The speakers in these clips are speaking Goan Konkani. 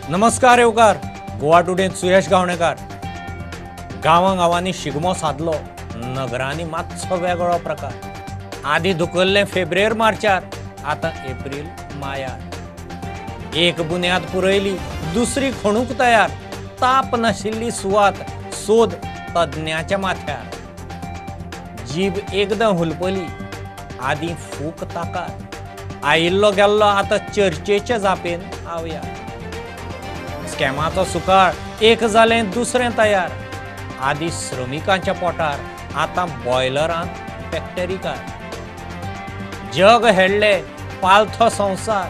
नमस्कार येवकार गोवा टुडेंत सुयश गावणेकार। गांवां गांवांनी शिगमो सादलो, नगरांनी मातसो वेगळो प्रकार। आदी धुकल्लें फेब्रेर मार्चार, आतां एप्रील मायार। एक बुन्याद पुरयली, दुसरी खणूंक तयार। ताप नाशिल्ली सुवात सोद तज्ञाच्या माथ्यार। जीब एकदां हुलपली, आदी फूक ताकार। आयिल्लो गेल्लो आतां चर्चेच्या जापेन आवया। स्कॅमाचो सुकाळ, एक जालें दुसरें तयार। आदी श्रमिकांच्या पोटार, आतां बॉयलरांत फॅक्टरीकार। जग हेडले पालथो संवसार,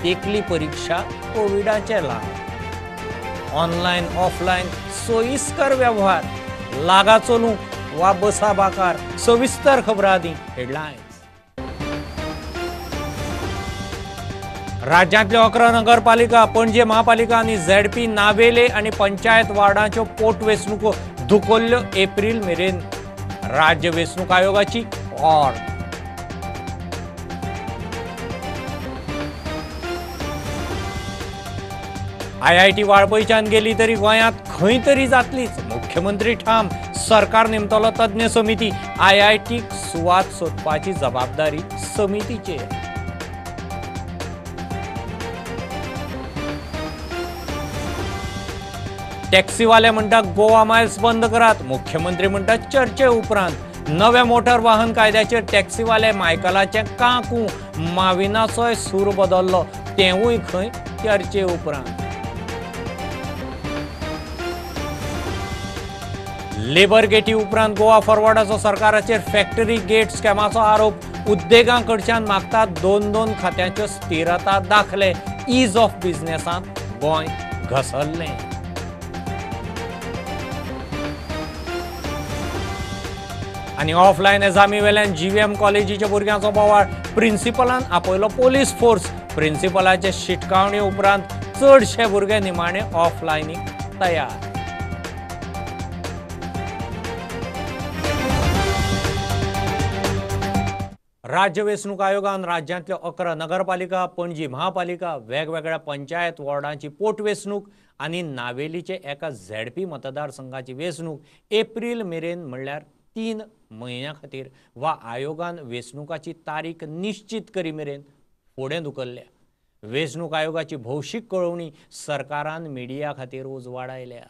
तेकली परिक्षा कोविडाचे लाग। ऑनलायन ऑफलायन सोयिस्कर व्यवहार, लागा चलूंक वा बसा बाकार। सविस्तर खबर आदी हेडलायन्स। राज्यांतल्यो 11 नगरपालिका, पणजे महापालिका आनी झेडपी नावेले आनी पंचायत वार्डांच्यो पोटवेंचणुको धुकल्ल्यो एप्रील मेरेन। राज्य वेंचणूक आयोगाची ऑर्ड। आयआयटी वाळपयच्यान गेली तरी गोंयांत खंय तरी जातलीच, मुख्यमंत्री ठाम। सरकार नेमतलो तज्ञ समिती, आयआयटीक सुवात सोदपाची जबाबदारी समितीचेर। टॅक्सीवाले म्हणटात गोवा मायल्स बंद करात, मुख्यमंत्री म्हणटात चर्चे उपरांत। नव्या मोटर वाहन कायद्याचेर टॅक्सीवाले मायकलाचें काकू, माविनाचोय सूर बदल्लो, तेवूय खंय चर्चे उपरांत। लेबर गेटी उपरांत गोवा फॉरवर्डाचो सरकाराचेर फॅक्टरी गेट स्कॅमाचो आरोप। उद्देगां कडच्यान मागतात 2-2 खात्यांच्यो स्थिरता दाखले। Is of बिझनेसांत Goa घसरलें। आनी ऑफलायन एजामी वेल्यान जीव्हीएम कॉलेजीच्या भुरग्यांचो बोवाळ, प्रिन्सिपलान आपयलो पोलीस फोर्स। प्रिन्सिपलाचे शिटकावणे उपरांत चडशे भुरगे निमाणे ऑफलायनीक तयार। राज्य वेंचणूक आयोगान राज्यांतल्यो 11 नगरपालिका, पणजी महापालिका, वेगवेगळ्या पंचायत वॉर्डांची पोटवेंचणूक आनी नावेलीचे एका झेडपी मतदारसंघाची वेंचणूक एप्रील मेरेन म्हणल्यार 3 म्हयन्यां खातीर वा आयोगान वेंचणुकाची तारीख निश्चित करी मेरेन फुडें धुकल्ल्या। वेंचणूक आयोगाची भौशीक कळोवणी सरकारान मिडिया खातीर उजवाडायल्या।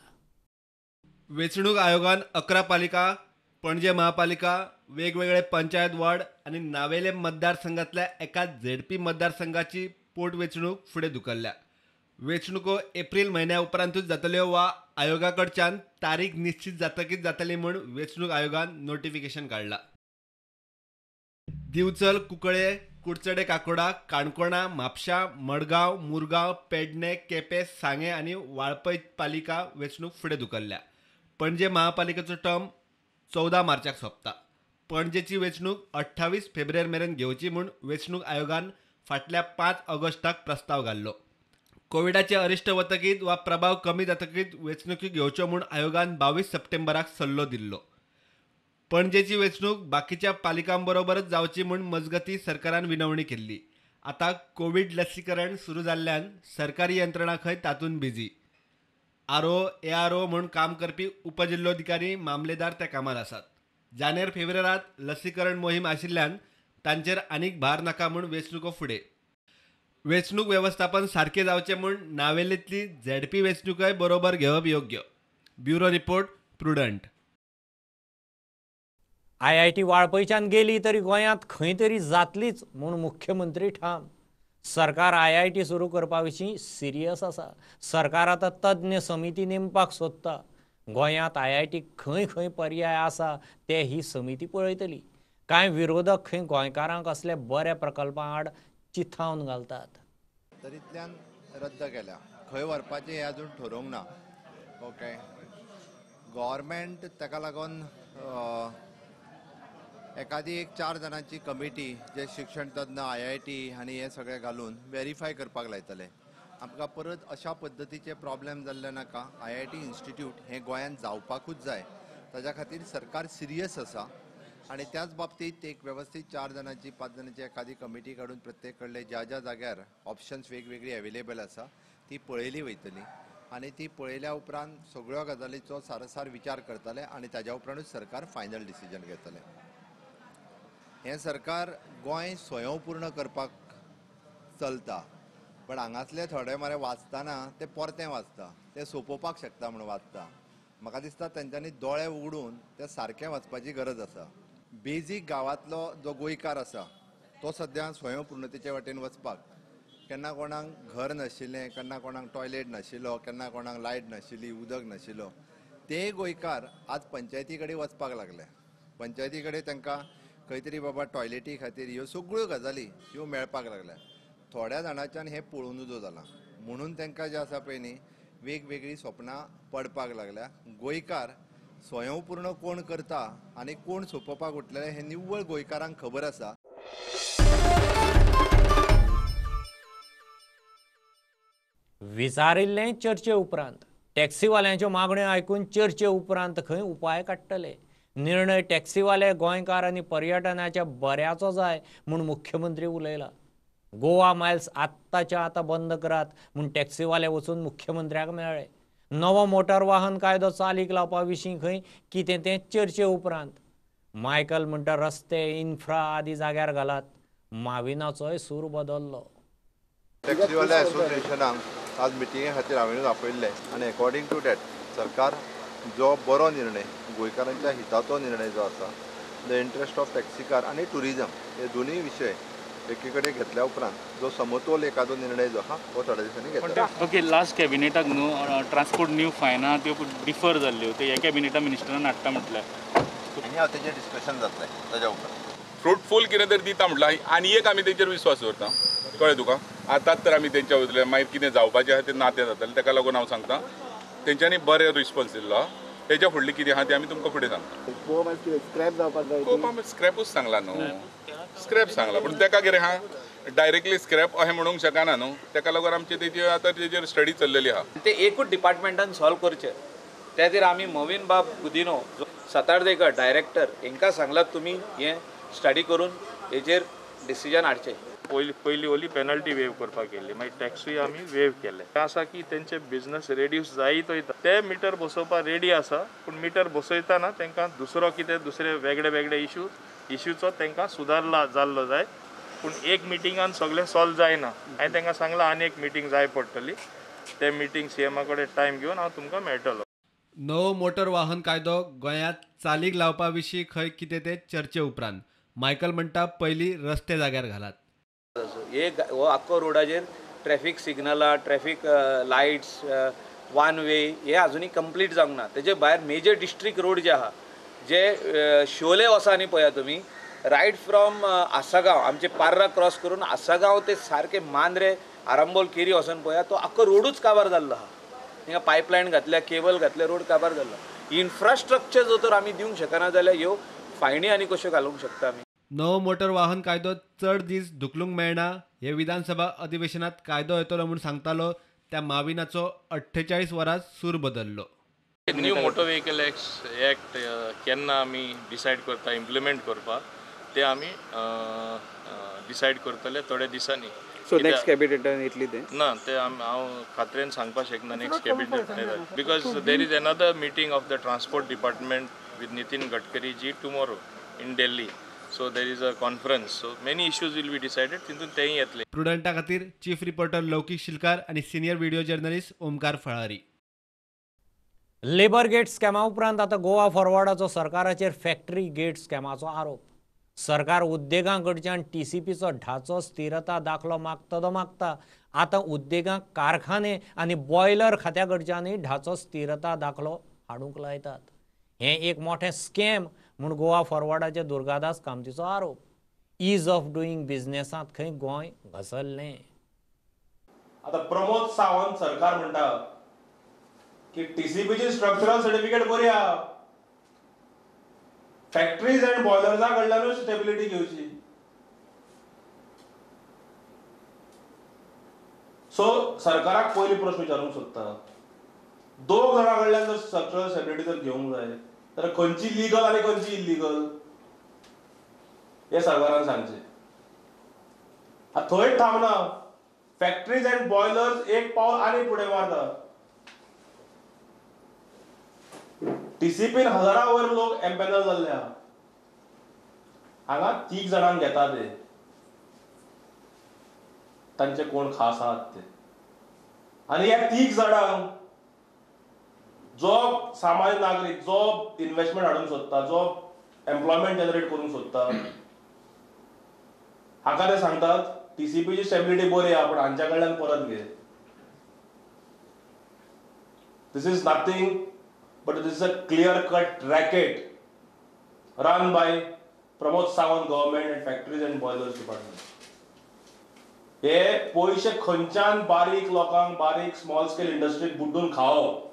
वेंचणूक आयोगान 11 पालिका, पणजे महापालिका, वेगवेगळे पंचायत वार्ड आनी नावेले मतदारसंघातल्या एका झेडपी मतदारसंघाची पोटवेंचणूक फुडें धुकल्ल्या। वेंचणुको एप्रील म्हयन्या उपरांतूच जातल्यो वा आयोगा कडच्यान तारीख निश्चित जातकीच जातली म्हूण वेंचणूक आयोगान नोटिफिकेशन काडला। दिवचल, कुंकळे, कुडचडे काकोडा, काणकोणा, म्हापशा, मडगांव, मुरगांव, पेडणे, केपें, सांगें आनी वाळपय पालिका वेंचणूक फुडें धुकल्ल्या। पणजे महापालिकेचो टर्म 14 मार्चाक सोंपता। पणजेची वेंचणूक 28 फेब्रुवारी मेरेन घेवची म्हूण वेंचणूक आयोगान फाटल्या 5 ऑगस्टाक प्रस्ताव घाल्लो। कोविडाचे अरिश्ट वतकीत वा प्रभाव कमी जातकीत वेंचणुकी घेवच्यो म्हूण आयोगान 22 सप्टेंबराक सल्लो दिल्लो। पणजेची वेंचणूक बाकीच्या पालिकां बरोबरच जावची म्हूण मजगती सरकारान विनवणी केल्ली। आतां कोवीड लसीकरण सुरू जाल्ल्यान सरकारी यंत्रणा खंय तातूंत बिजी। आरओ, एआरओ म्हूण काम करपी उपजिल्लोधिकारी, मामलेदार त्या कामार आसात। जानेर फेब्रुवारांत लसीकरण मोहीम आशिल्ल्यान तांचेर आनीक भार नाका म्हूण वेंचणुको फुडें। वेंचणूक वेवस्थापन सारकें जावचें म्हूण नावेलींतली झेडपी वेंचणुकय बरोबर घेवप योग्य। Bureau report, Prudent. IIT वाळपयच्यान गेली तरी गोंयांत खंय तरी जातलीच म्हूण मुख्यमंत्री ठाम। सरकार आयआयटी सुरू करपा विशीं सिरियस आसा। सरकार आतां तज्ञ समिती नेमपाक सोदता। गोंयांत आयआयटी खंय खंय पर्याय आसा ते ही समिती पळयतली। कांय विरोधक खंय गोंयकारांक असले बऱ्या प्रकल्पां आड चिथावन घालतात। तरीतल्यान रद्द केल्या, खंय व्हरपाचें हें अजून ठरोवंक ना। ओके, गव्हर्मेंट ताका लागून एखादी एक 4 जाणांची कमिटी जे शिक्षण तज्ञ, आयआयटी आनी हे सगळे घालून वेरीफाय करपाक लायतले। आमकां परत अशा पद्दतीचे प्रॉब्लेम जाल्ले नाका। आयआयटी इन्स्टिट्यूट हें गोंयांत जावपाकूच जाय, ताज्या खातीर सरकार सिरियस आसा आनी त्याच बाबतीत एक वेवस्थीत 4 जाणांची 5 जाणांची एखादी कमिटी काडून प्रत्येक कडले ज्या ज्या जाग्यार ऑप्शन्स वेगवेगळी अवेलेबल आसा ती पळयली वयतली आनी ती पळयल्या उपरांत सगळ्यो गजालीचो सारसार विचार करतले आनी ताज्या उपरांतूच सरकार फायनल डिसिजन घेतले. हें सरकार गोंय स्वयंपूर्ण करपाक चलता, पण हांगासले थोडे मरे वाचतना ते परतें वाचता, ते सोंपोवपाक शकता म्हूण वाचता. म्हाका दिसता तेंच्यांनी दोळे उगडून ते सारकें वाचपाची गरज आसा. बेजीक गांवांतलो जो गोंयकार आसा तो सद्या स्वयंपूर्णतेचे वाटेन वचपाक केन्ना कोणाक घर नाशिल्लें, केन्ना कोणाक टॉयलेट नाशिल्लो, केन्ना कोणाक लायट नाशिल्ली, उदक नाशिल्लो, ते गोंयकार आज पंचायती कडेन वचपाक लागले. पंचायती कडेन तांकां खंय तरी बाबा टॉयलेटी खातीर ह्यो सगळ्यो गजाली ह्यो मेळपाक लागल्या. थोड्या जाणांच्यान हें पळोवं नजो जालां म्हणून तांकां जें आसा पळय न्ही वेगवेगळीं सपनां पडपाक लागल्या. गोंयकार स्वयंपूर्ण कोण करता आनी कोण सोंपोवपाक उठलेले हें निव्वळ गोंयकारांक खबर आसा. विचारिल्लें चर्चे उपरांत टॅक्सीवाल्यांच्यो मागण्यो आयकून चर्चे उपरांत खंय उपाय काडटले. निर्णय टॅक्सीवाले गोंयकार आनी पर्यटनाच्या बऱ्याचो जाय म्हूण मुख्यमंत्री उलयला. गोवा मायल्स आत्ताच्या आतां बंद करात म्हूण टॅक्सीवाले वचून मुख्यमंत्र्याक मेळ्ळे. नवो मोटर वाहन कायदो चालीक लावपा विशीं खंय कितें तें चर्चे उपरांत. मायकल म्हणटा रस्ते इन्फ्रा आदी जाग्यार घालात. माविनाचोय सूर बदल्लो. टॅक्सीवाले एसोसिएशनाक आज मिटिंगे खातीर हांवें आपयल्लें आनी अकॉर्डिंग टू that सरकार जो बरो निर्णय गोंयकारांच्या हिताचो निर्णय जो आसा, the interest of टॅक्सीकार आनी ट्युरिजम हे दोनूय विशय एकी कडेन घेतल्या उपरांत जो समतोल एखादो निर्णय जो आहा हो थोड्या दिसांनी घेतला. ओके, लास्ट कॅबिनेटाक न्हू ट्रान्सपोर्ट न्यू फायनां त्यो डिफर जाल्ल्यो, त्यो ह्या कॅबिनेटा मिनिस्टरान हाडटा म्हटल्यार आनी हांव तेजेर डिस्कशन जातलें ताज्या उपरांत. फ्रुटफूल कितें तरी दिता म्हटलां आनी एक आमी तेंचेर विस्वास दवरता, कळ्ळें तुका. आतांच तर आमी तेंच्या वयतले, मागीर कितें जावपाचें आहा तें नातें जातलें, ताका लागून हांव सांगता तेंच्यांनी बरें रिस्पॉन्स दिल्लो आहा. तेच्या फुडलें कितें आहा तें आमी तुमकां फुडें सांगता. स्क्रॅप जावपाक जाय, स्क्रॅपूच सांगला न्हू, स्क्रॅप सांगला, पूण तेका कितें आहा डायरेक्टली स्क्रॅप अशें म्हणूंक शकना न्हू, तेका लागून आमचे तेजी आतां तेजेर स्टडी चल्लेली आहा. ते एकूच डिपार्टमेंटान सॉल्व करचें त्या खातीर आमी मोविन बाब गुदिनो सातार्देकर डायरेक्टर हांकां सांगलां तुमी हें स्टडी करून हेजेर डिसिजन हाडचें. पयली ओली पेनल्टी वेव करपाक गेल्ली, मागीर टॅक्सूय आमी वेव केले. आसा की तेंचे बिजनस रेड्यूस जायत वयता, ते मिटर बसोवपाक रेडी आसा, पूण मिटर बसयतना तांकां दुसरो कितें दुसरे वेगळे वेगळे इश्यूचो तांकां सुदारला जाल्लो जाय. पूण एक मिटिंगान सगळें सॉल्व जायना. हांवें तांकां सांगलां आनी एक मिटींग जाय पडटली, ते मिटींग सीएमा कडेन टायम घेवन हांव तुमकां मेळटलो. नवो मोटर वाहन कायदो गोंयांत चालीक लावपा विशीं खंय कितें तें चर्चे उपरांत मायकल म्हणटा पयलीं रस्ते जाग्यार घालात. एक हो आख्खो रोडाचेर ट्रॅफिक सिग्नलां, ट्रॅफिक लायट्स, वन वे हे अजुनूय कंप्लीट जावंक ना. तेजे भायर मेजर डिस्ट्रिक्ट रोड जे आहा, जे शोले वसा न्ही पळया तुमी, रायट फ्रॉम आसागांव आमचे पार्रा क्रॉस करून आसागांव ते सारके मांद्रे आरांबोल केरी वचून पळया, तो आख्खो रोडूच काबार जाल्लो आहा. हिंगा पायपलायन घातल्या, केबल घातल्या, रोड काबार जाल्लो. इन्फ्रास्ट्रक्चर जर तर आमी दिवंक शकना जाल्यार ह्यो फायनी आनी कश्यो घालूंक शकता आमी. नवो मोटर वाहन कायदो चड दीस धुकलूंक मेळना हे विधानसभा अधिवेशनात कायदो येतलो म्हूण सांगतालो त्या माविनाचो 48 वरां सूर बदल्लो. न्यू मोटर व्हेकल एक्ट केन्ना आमी डिसायड करता इम्प्लिमेंट करपाक ते आमी डिसायड करतले थोड्या दिसांनी. सो नेक्स्ट कॅबिनेटान येतली ते ना, ते हांव खात्रेन सांगपाक शकना next cabinet, because there is another meeting of the transport department with Nitin Gadkari ji tomorrow in Delhi. So there is a conference, so many issues will be decided, तितून तेय येतले. प्रुडंटा खातीर चीफ रिपोर्टर लौकीक शिलकार आनी senior video journalist Omkar Falari. Labour gate स्कॅमा उपरांत आतां गोवा फॉरवर्डाचो सरकाराचेर फॅक्टरी गेट स्कॅमाचो आरोप. सरकार उद्देगां कडच्यान टीसीपीचो ढाचो स्थिरता दाखलो मागता तो मागता, आतां उद्देगांक कारखाने आनी बॉयलर खात्या कडच्यानूय ढाचो स्थिरता दाखलो हाडूंक लायतात. हें एक मोठें स्कॅम म्हूण गोवा फॉरवर्डाचे दुर्गादास कामतीचो आरोप. Is of doing बिझनेसांत खंय गोंय घसरलें. आतां प्रमोद सावंत सरकार म्हणटा की टीसीपीची स्ट्रक्चरल सर्टिफिकेट बरी आहा, फॅक्टरीज अँड बॉयलर्सा कडल्यानूच स्टेबिलिटी घेवची. सो सरकाराक पयलीं प्रश्न विचारूंक सोदता, दोग जाणां कडल्यान जर स्ट्रक्चरल स्टेबिलिटी जर घेवंक जाय तर खंयची लिगल आनी खंयची इल्लिगल हें सरकारान सांगचें. आतां थंयच थांबना, फॅक्टरीज अँड बॉयलर्स एक पावल आनी फुडें मारता. टीसीपीन हजारा वयर लोक एम्पॅनल जाल्ले आहा. हांगा 3 जाणांक घेता ते, तांचे कोण खास आहात ते. आनी ह्या 3 जाणांक जो सामान्य नागरीक जो इन्व्हेस्टमेंट हाडूंक सोदता, जो एम्प्लॉयमेंट जनरेट करूंक सोदता, हाका ते सांगतात टीसीपीची स्टेबिलिटी बरी आहा पूण हांच्या कडल्यान परत घे. This is nothing but this is a clear cut racket run by Pramod Sawant government and factories and boilers department. हे पयशे खंयच्यान बारीक लोकांक, बारीक स्मॉल स्केल इंडस्ट्रीक बुड्डून खावप,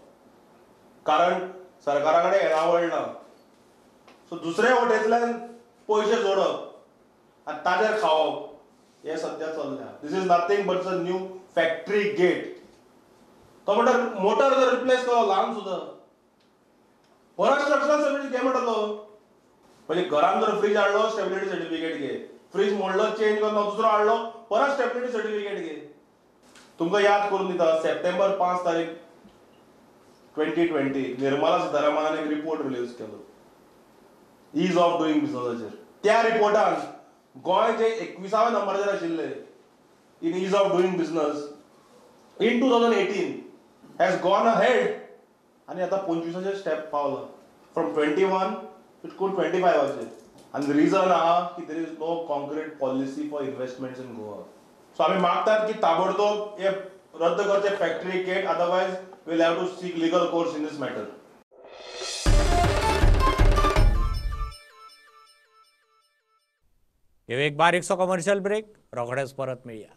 कारण सरकारा कडेन येणावळ ना. सो दुसऱ्या वटेंतल्यान पयशे जोडप आनी ताजेर खावप हे सद्या चल्ल्या. This is nothing but a new factory gate. तो म्हणटा मोटर जर रिप्लेस केलो ल्हान सुद्दां परत स्ट्रक्चरल स्टेबिलिटी घे म्हणटा तो. म्हणजे घरान जर फ्रीज हाडलो स्टेबिलिटी सर्टिफिकेट घे, फ्रीज मोडलो चेंज करलो दुसरो हाडलो परत स्टेबिलिटी सर्टिफिकेट घे. तुमकां याद करून दिता, सप्टेंबर 5 तारीख 2020 निर्मला सीतारामनान एक रिपोर्ट रिलीज केलो is of doing बिझनसाचेर. त्या रिपोर्टान गोंय जे 21व्या नंबराचेर आशिल्ले in ease of doing business in 2018 has gone ahead आनी आतां 25चेर स्टेप पावला. From 21 it could 25चेर. आनी रिजन आहा की there is no concrete policy for investments in Goa. So आमी मागतात की ताबडतोब हे रद्द करचे factory gate, otherwise we'll have to seek legal course in this matter. एक बारीकसो कमर्शियल ब्रेक, रोखडेच परत मेळया.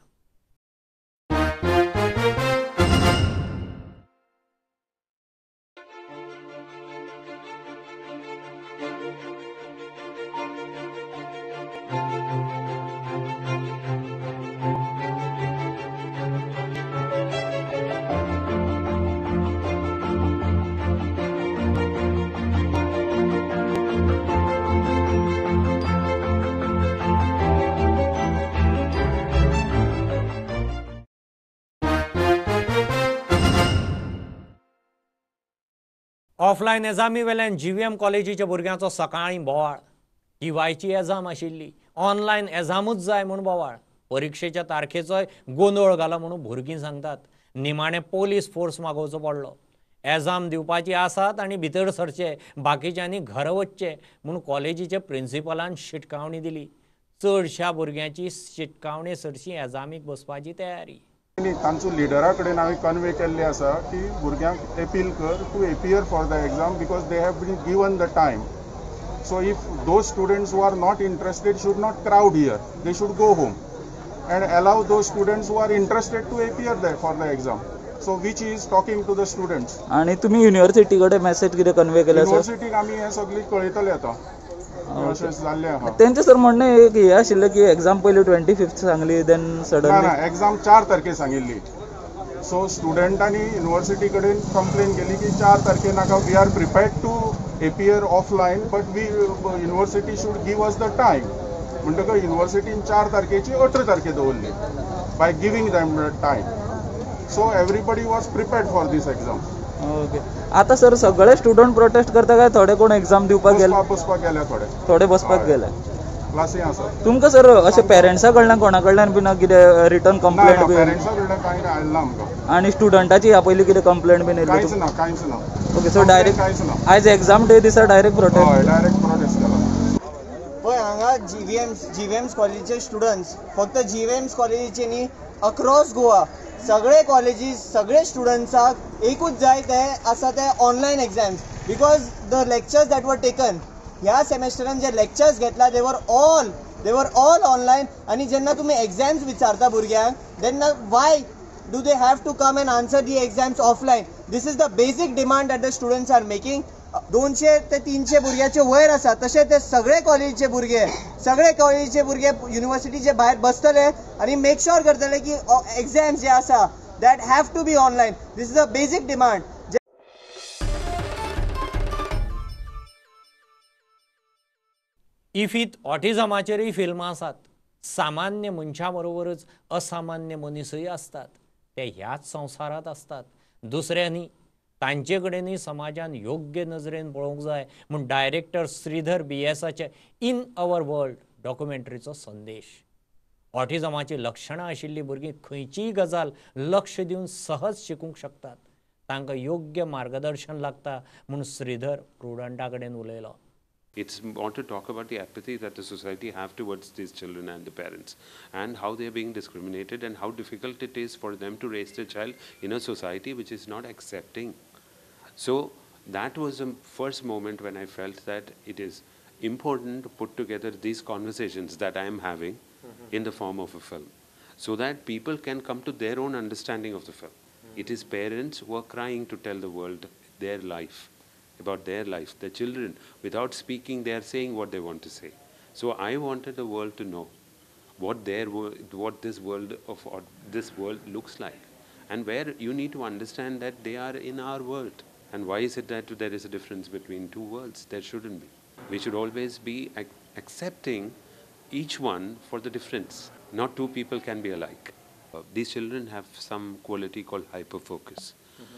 ऑफलायन एझामी वेल्यान जीव्हीएम कॉलेजीच्या भुरग्यांचो सकाळीं बोवाळ. टीवायची एझाम आशिल्ली, ऑनलायन एझामूच जाय म्हूण बोवाळ. परिक्षेच्या तारखेचोय गोंदळ घाला म्हणून भुरगीं सांगतात. निमाणें पोलीस फोर्स मागोवचो पडलो. एझाम दिवपाची आसात आनी भितर सरचे, बाकीच्यांनी घरा वचचें म्हूण कॉलेजीच्या प्रिंसिपलान शिटकावणी दिली. चडश्या भुरग्यांची शिटकावणी सरशी एझामीक बसपाची तयारी. तांचो लिडरा कडेन हांवें कन्वे केल्लें आसा की भुरग्यांक अपील कर to appear for the exam because they have been given the time. So if those students who are not interested should not crowd here, they should go home and allow those students who are interested to appear there for the exam. So which is talking to the students. आनी तुमी युनिव्हर्सिटी कडेन मेसेज कितें कन्वे केला? युनिव्हर्सिटीक आमी हें सगळें कळयतले आतां. तेंचे सर म्हणणें एक हें आशिल्लें की एग्जाम पयली 25 सांगली, then suddenly ना एग्जाम 4 तारखे सांगिल्ली. सो स्टुडंटांनी युनिव्हर्सिटी कडेन कंप्लेन केली की 4 तारखे नाका, we are prepared to appear offline but we university should give us the time. म्हणटकच युनिव्हर्सिटीन 4 तारखेची 18 तारखे दवरली by giving them time. So everybody was prepared for this exam. Okay, आता सर सगळे स्टुडंट प्रोटेस्ट करता काय थोडे कोण एक्झाम दिवपाक गेले? बसपाक गेले थोडे, थोडे बसपाक गेले. क्लासी आसा. तुमकां सर अशें पेरंट्सा कडल्यान कोणा कडल्यान बीन कितें रिटर्न कंप्लेंट बी? पेरंट्सा कडल्यान कांय आयलें ना आमकां. आनी स्टुडंटाची ह्या पयलीं कितें कंप्लेंट बीन येयल्ली? कांयच ना, कांयच ना. ओके, सो डायरेक्ट कांयच ना. आयज एक्झाम डे दिसा डायरेक्ट प्रोटेस्ट? हय, डायरेक्ट प्रोटेस्ट केला. पळय हांगा जीव्हीएम्स कॉलेजीचे स्टुडंट्स, फक्त जीव्हीएम्स कॉलेजीचे न्ही, अक्रॉस गोवा सगळे कॉलेजीस सगळे स्टुडंट्साक एकूच जाय ते आसा ते online exams. Because the lectures that were taken ह्या सेमेस्टरान जे लेक्चर्स घेतला they were all online. आनी जेन्ना तुमी एग्जाम्स विचारता भुरग्यांक तेन्ना why do they have to come and answer the exams offline? This is the basic demand that the students are making. 200 ते 300 भुरग्याचे वयर आसा, तशें ते सगळे कॉलेजीचे भुरगे, सगळे कॉलेजीचे भुरगे युनिव्हर्सिटीचे भायर बसतले आनी मेक शुअर करतले की एग्जाम्स जे आसा that have to be online. This is a basic demand. इफीत ऑटिझमाचेरूय फिल्मां आसात. सामान्य मनशां बरोबरच असामान्य मनीसय आसतात, ते ह्याच संवसारांत आसतात, दुसऱ्यांनी तांचे कडेनूय समाजान योग्य नजरेन पळोवंक जाय म्हूण डायरेक्टर श्रीधर बीएसाचे इन our world डॉक्युमेंटरीचो संदेश. ऑटिझमाची लक्षणां आशिल्लीं भुरगीं खंयचीय गजाल लक्ष दिवन सहज शिकूंक शकतात, तांकां योग्य मार्गदर्शन लागता म्हूण श्रीधर प्रुडंटा कडेन उलयलो. It's want to talk about the apathy that the society have towards these children and the parents, and how they are being discriminated, and how difficult it is for them to raise their child in a society which is not accepting. So that was the first moment when I felt that it is important to put together these conversations that I am having in the form of a film, so that people can come to their own understanding of the film. It is parents who are crying to tell the world their life, about their life, their children, without speaking, they are saying what they want to say. So I wanted the world to know what their what this world of or this world looks like, and where you need to understand that they are in our world. And why is it that there is a difference between two worlds? There shouldn't be. We should always be accepting each one for the difference. Not two people can be alike. These children have some quality called hyperfocus.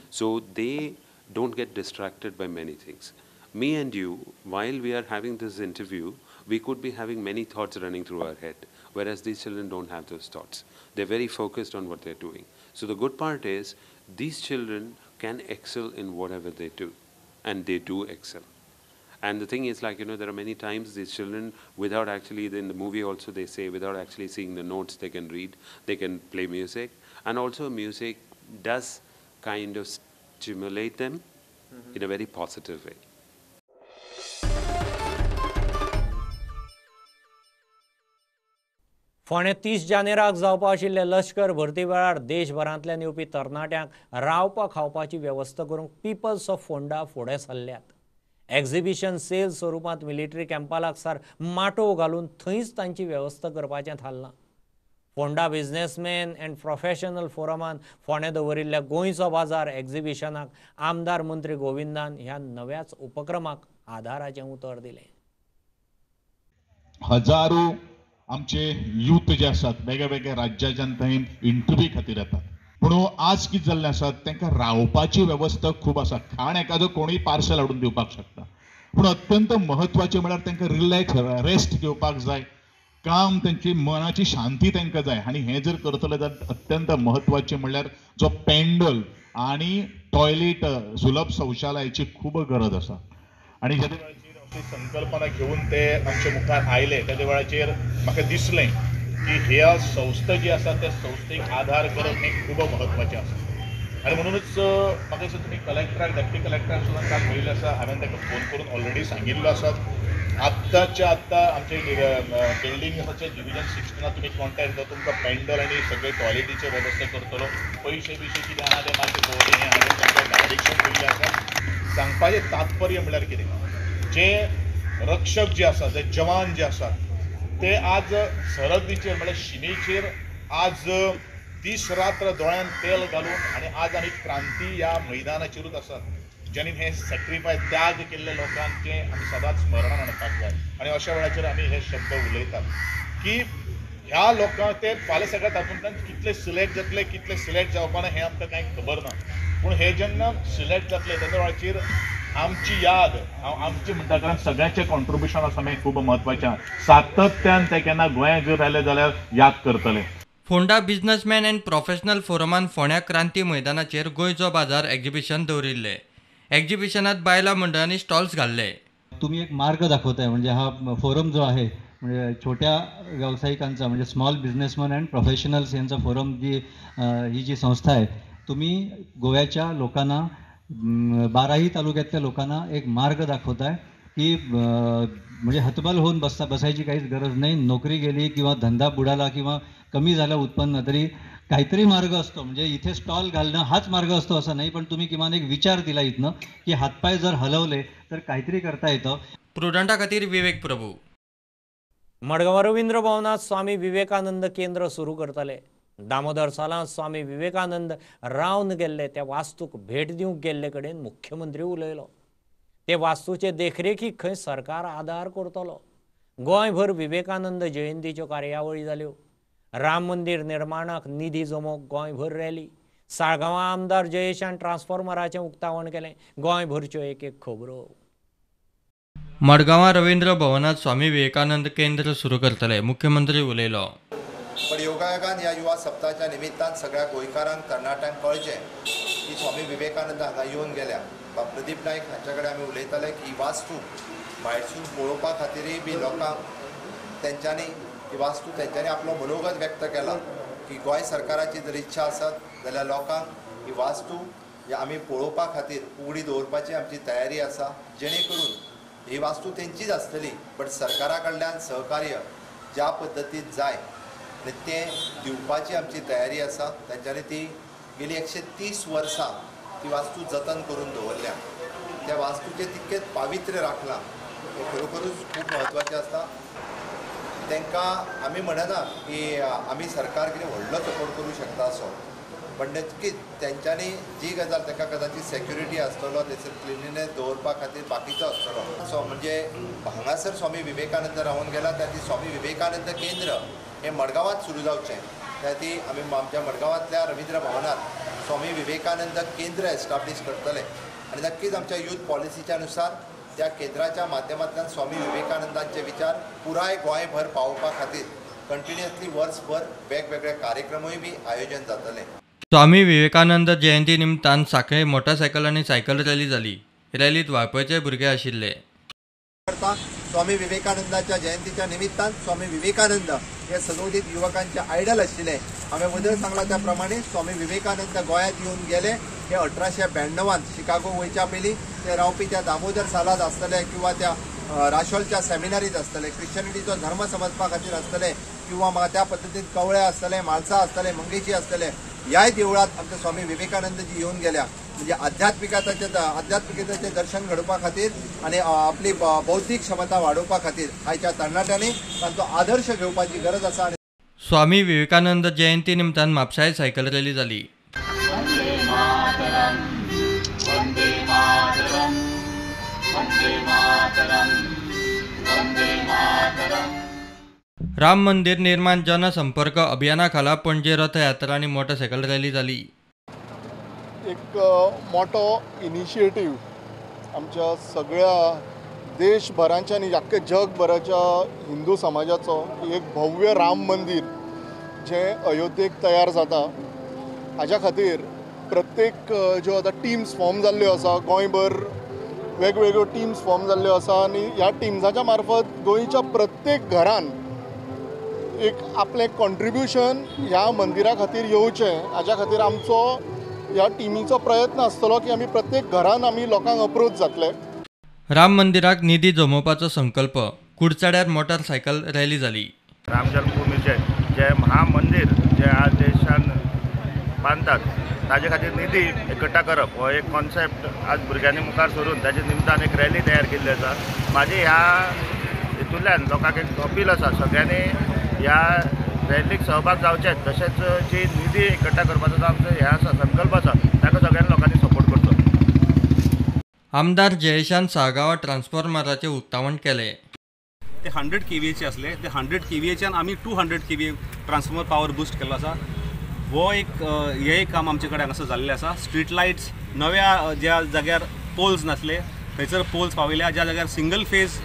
So they don't get distracted by many things. Me and you, while we are having this interview, we could be having many thoughts running through our head, whereas these children don't have those thoughts. They're very focused on what they're doing. So the good part is, these children can excel in whatever they do, and they do excel. And the thing is, like, you know, there are many times these children, without actually, in the movie also they say, without actually seeing the notes, they can read, they can play music. And also music does kind of stimulate them in a very positive way. फोंडें 30 जानेराक जावपा आशिल्ले लश्कर भरती वेळार देशभरांतल्यान येवपी तरणाट्यांक रावपा खावपाची वेवस्था करूंक पिपल्स ऑफ फोंडा फुडें सरल्यात. एक्झिबिशन सेल स्वरुपांत मिलिटरी कॅम्पा लागसार माटोव घालून थंयच तांची वेवस्था करपाचें थारलां. फोंडा बिझनेसमॅन अँड प्रोफेशनल फोरमान फोंडें दवरिल्ल्या गोंयचो बाजार एक्झिबिशनाक आमदार मंत्री गोविंदान ह्या नव्याच उपक्रमाक आदाराचें उतर दिलें. हजारो आमचे यूथ जे आसात वेगळ्या वेगळ्या राज्याच्यान थंय इंटरव्यू खातीर येतात, पूण आज कितें जाल्लें आसा, तांकां रावपाची वेवस्था खूब आसा. खाण एखादो कोणूय पार्सल हाडून दिवपाक शकता, पूण अत्यंत म्हत्वाचें म्हळ्यार तांकां रिलॅक्स रेस्ट घेवपाक जाय, काम तांची मनाची शांती तांकां जाय. आनी हें जर करतले जाल्यार अत्यंत म्हत्वाचें म्हणल्यार जो पेंडल आनी टॉयलेट सुलभ शौचालयाची खूब गरज आसा. आनी जेन्ना वेळाचेर अशी संकल्पना घेवन ते आमचे मुखार आयले तेज्या वेळाचेर म्हाका दिसलें की ह्या संस्था जी आसा त्या संस्थेक आधार करप हें खूब म्हत्वाचें आसा. आनी म्हणूनच म्हाका दिसता तुमी कलेक्टराक, डेप्युटी कलेक्टराक सुद्दां काल मेळिल्ले आसा, हांवें ताका फोन करून ऑलरेडी सांगिल्लो आसा. आत्ताच्या आत्ता आमचे बिल्डींग आसा ते डिविजन 16 तुमी कॉन्टेक्ट जाता, तुमकां पेंडल आनी सगळे टॉयलेटीचे वेवस्था करतलो. पयशे बियशे कितें आहा ते मातशे पळोवचें, हें हांवें तांकां डायरेक्शन दिल्लें आसा. सांगपाचें तात्पर्य म्हणल्यार कितें, जे रक्षक जे आसा, जे जवान जे आसात ते आज सरहदीचेर म्हणल्यार शिमेचेर आज दीस रात्र दोळ्यान तेल घालून आनी आज आमी क्रांती ह्या मैदानाचेरूच आसात, ज्यांनी हे सॅक्रिफायस त्याग केल्ले लोकांचे आमी सदांच स्मरणान हाडपाक जाय. आनी अशा वेळाचेर आमी हे शब्द उलयतात की ह्या लोकांक ते फाल्यां सगळ्या तातूंतल्यान कितले सिलेक्ट जातले, कितले सिलेक्ट जावपाना हें आमकां कांय खबर ना, पूण हे जेन्ना सिलेक्ट जातले तेन्ना वेळाचेर आमची याद, हांव आमची म्हणटा कारण सगळ्यांचें कॉन्ट्रिब्युशन आसा हें खूब म्हत्वाचें आसा. सातत्यान ते केन्ना गोंयांत जर आयले जाल्यार याद करतले. फोंडा बिझनेसमॅन अँड प्रोफेशनल फोरमान फोंड्या क्रांती मैदानाचेर गोंयचो बाजार एक्झिबिशन दवरिल्लें. एक्झिबिशनात बायलां मंडळांनी स्टॉल्स घाल्ले. तुम्ही एक मार्ग दाखवताय, म्हणजे हा फोरम जो आहे म्हणजे छोट्या व्यावसायिकांचा म्हणजे स्मॉल बिझनेसमॅन अँड प्रोफेशनल्स यांचा फोरम जी ही जी संस्था आहे, तुम्ही गोव्याच्या लोकांना 12ही तालुक्यातल्या लोकांना एक मार्ग दाखवताय की म्हणजे हतबल होऊन बसायची काहीच गरज नाही. नोकरी गेली किंवा धंदा बुडाला किंवा कमी झालं उत्पन्न तरी काहीतरी मार्ग असतो. म्हणजे इथे स्टॉल घालणं हाच मार्ग असतो असं नाही, पण तुम्ही किमान एक विचार दिला इथनं की हातपाय जर हलवले तर काहीतरी करता येतं. प्रुडंटा खातीर विवेक प्रभू. मडगांव रवींद्र भवनात स्वामी विवेकानंद केंद्र सुरू करतले. दामोदर सालांत स्वामी विवेकानंद रावन गेल्ले त्या वास्तूक भेट दिवंक गेल्ले कडेन मुख्यमंत्री उलयलो. ते वास्तूचे देखरेखीक खंय सरकार आदार करतलो. गोंयभर विवेकानंद जयंतीच्यो कार्यावळी जाल्यो. राम मंदिर निर्माणाक निधी जमोवंक गोंयभर रॅली. साळगांवां आमदार जयेशान ट्रान्सफॉर्मराचें उक्तावण केलें. गोंयभरच्यो एक एक खबरो. मडगांवां रवींद्र भवनांत स्वामी विवेकानंद केंद्र सुरू करतले, मुख्यमंत्री उलयलो. पण योगायोगान ह्या युवा सप्ताहाच्या निमित्तान सगळ्या गोंयकारांक तरणाट्यांक कळचें की स्वामी विवेकानंद हांगा येवन गेल्या. प्रदीप नायक हांच्या कडेन आमी उलयताले की ही वास्तू भायरसून पळोवपा खातीरय बी लोकांक तेंच्यांनी ही वास्तू तेंच्यांनी आपलो मनोगत व्यक्त केला की गोंय सरकाराची जर इच्छा आसत जाल्यार लोकांक ही वास्तू आमी पळोवपा खातीर उगडी दवरपाची आमची तयारी आसा, जेणे करून ही वास्तू तेंचीच आसतली बट सरकारा कडल्यान सहकार्य ज्या पद्दतीन जाय आनी तें दिवपाची आमची तयारी आसा. तेंच्यांनी ती गेली 130 वर्सां ती वास्तू जतन करून दवरल्या, त्या वास्तूचें तितकेंच पावित्र्य राखलां हें खरोखरूच खूब म्हत्वाचें आसता. तांकां आमी म्हणना की आमी सरकार कितें व्हडलो सपोर्ट करूं शकता असो, पण नक्कीच तेंच्यांनी जी गजाल तांकां कदाचित सेक्युरिटी आसतलो, थंयसर क्लिनलीनेस दवरपा खातीर बाकीचो आसतलो. सो म्हणजे हांगासर स्वामी विवेकानंद रावन गेला त्या खातीर स्वामी विवेकानंद केंद्र हें मडगांवांत सुरू जावचें, त्या खातीर आमी आमच्या मडगांवांतल्या रवींद्र भवनांत स्वामी विवेकानंद केंद्र एस्टाब्लीश करतले आनी नक्कीच आमच्या यूथ पॉलिसीच्या नुसार त्या केंद्राच्या माध्यमांतल्यान स्वामी विवेकानंदांचे विचार पुराय गोंयभर पावोवपा खातीर कंटिन्युअसली वर्सभर वेगवेगळे कार्यक्रमूय बी आयोजन जातले. स्वामी विवेकानंद जयंती निमतान सांखळे मोटरसायकल आनी सायकल रॅली जाली. रॅलीत वाळपयचे भुरगे आशिल्ले. स्वामी विवेकानंदाच्या जयंतीच्या निमित्तान स्वामी विवेकानंद हे सदोदित युवकांचे आयडल आशिल्ले. हांवें वदळ सांगला त्या प्रमाणे स्वामी विवेकानंद गोंयांत येवन गेले हे 1892 शिकागो वयच्या पयलीं ते रावपी त्या दामोदर सालांत आसतले किंवा त्या राशोलच्या सेमिनारीत आसतले, क्रिश्चनिटीचो धर्म समजपा खातीर आसतले किंवा त्या पद्दतीन कवळे आसतले, म्हालसा आसतले, मंगेशी आसतले, ह्याय देवळांत आमचे स्वामी विवेकानंदजी येवन गेल्या. म्हणजे आध्यात्मिकतेचें दर्शन घडोवपा खातीर आनी आपली बौद्धीक क्षमता वाडोवपा खातीर आयच्या तरणाट्यांनी तांचो आदर्श घेवपाची गरज आसा. स्वामी विवेकानंद जयंती निमतान म्हापशाय सायकल रॅली जाली. राम मंदिर निर्माण जनसंपर्क अभियाना खाला पणजे रथयात्रा आनी मोटरसायकल रॅली जाली. एक मोठो इनिशिएटीव आमच्या सगळ्या देशभरांच्या आनी आख्ख्या जगभराच्या हिंदू समाजाचो एक भव्य राम मंदिर जें अयोध्येक तयार जाता हाज्या खातीर प्रत्येक ज्यो आतां टिम्स फॉर्म जाल्ल्यो आसा, गोंयभर वेगवेगळ्यो टिम्स फॉर्म जाल्ल्यो आसा आनी ह्या टिम्साच्या मार्फत गोंयच्या प्रत्येक घरान एक आपलें कॉन्ट्रिब्युशन ह्या मंदिरा खातीर येवचें हाज्या खातीर आमचो ह्या टिमीचो प्रयत्न आसतलो की आमी प्रत्येक घरान आमी लोकांक अप्रोच जातले. राम मंदिराक निधी जमोवपाचो संकल्प. कुडचड्यार मोटरसायकल रॅली जाली. राम जन्मभूमीचें जें महामंदीर जें आज देशान बांदतात ताजे खातीर निधी एकट्टा करप हो एक कॉन्सेप्ट आज भुरग्यांनी मुखार सरून ताजे निमतान एक रॅली तयार केल्ली आसा. म्हाजी ह्या हितूंतल्यान लोकांक एक अपील आसा, सगळ्यांनी ह्या रॅलीक सहभाग जावचें, तशेंच जी निधी एकट्टा करपाचो जो आमचो हें आसा संकल्प आसा ताका सगळ्यांनी लोकांनी सपोर्ट करचो. आमदार जयेशान साळगांवां ट्रान्सफॉर्मराचें उक्तावण केलें. ते 100 केवीएचे आसले, ते 100 केवीएच्यान आमी 200 केवीए ट्रान्सफॉर्मर पावर बुस्ट केल्लो आसा. हो एक हें एक काम आमचे कडेन हांगासर जाल्लें आसा. स्ट्रीट लायट्स नव्या ज्या जाग्यार पोल्स नासले थंयसर पोल्स पावयल्या, ज्या जाग्यार सिंगल फेज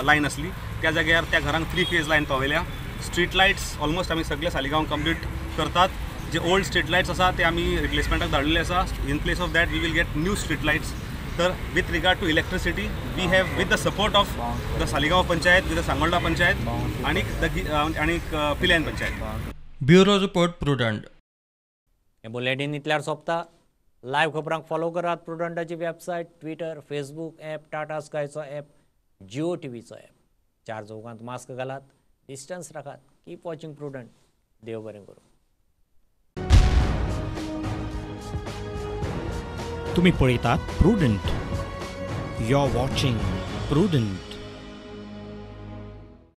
लायन आसली त्या जाग्यार त्या घरांक 3 फेज लायन पावयल्या. स्ट्रीट लायट्स ऑलमोस्ट आमी सगळे सालिगांव कंप्लीट करतात. जे ओल्ड स्ट्रीट लायट्स आसा ते आमी रिप्लेसमेंटाक धाडलेले आसा. In place of that we will get new street lights. तर with regard to electricity we have with the support of the Saligao panchayat, with the Sangolda panchayat आनी पिल्यान पंचायत. Bureau report, Prudent. हें बुलेटीन इतल्यार सोंपता. लायव्ह खबरांक फॉलो करात प्रुडंटाची website, Twitter, Facebook app, Tata स्कायचो app, Jio टीव्हीचो app. चार चौगांत मास्क घालात, डिस्टन्स राखात. Keep watching Prudent. देव बरें करूं. तुम्ही पळयतात Prudent. You are watching Prudent.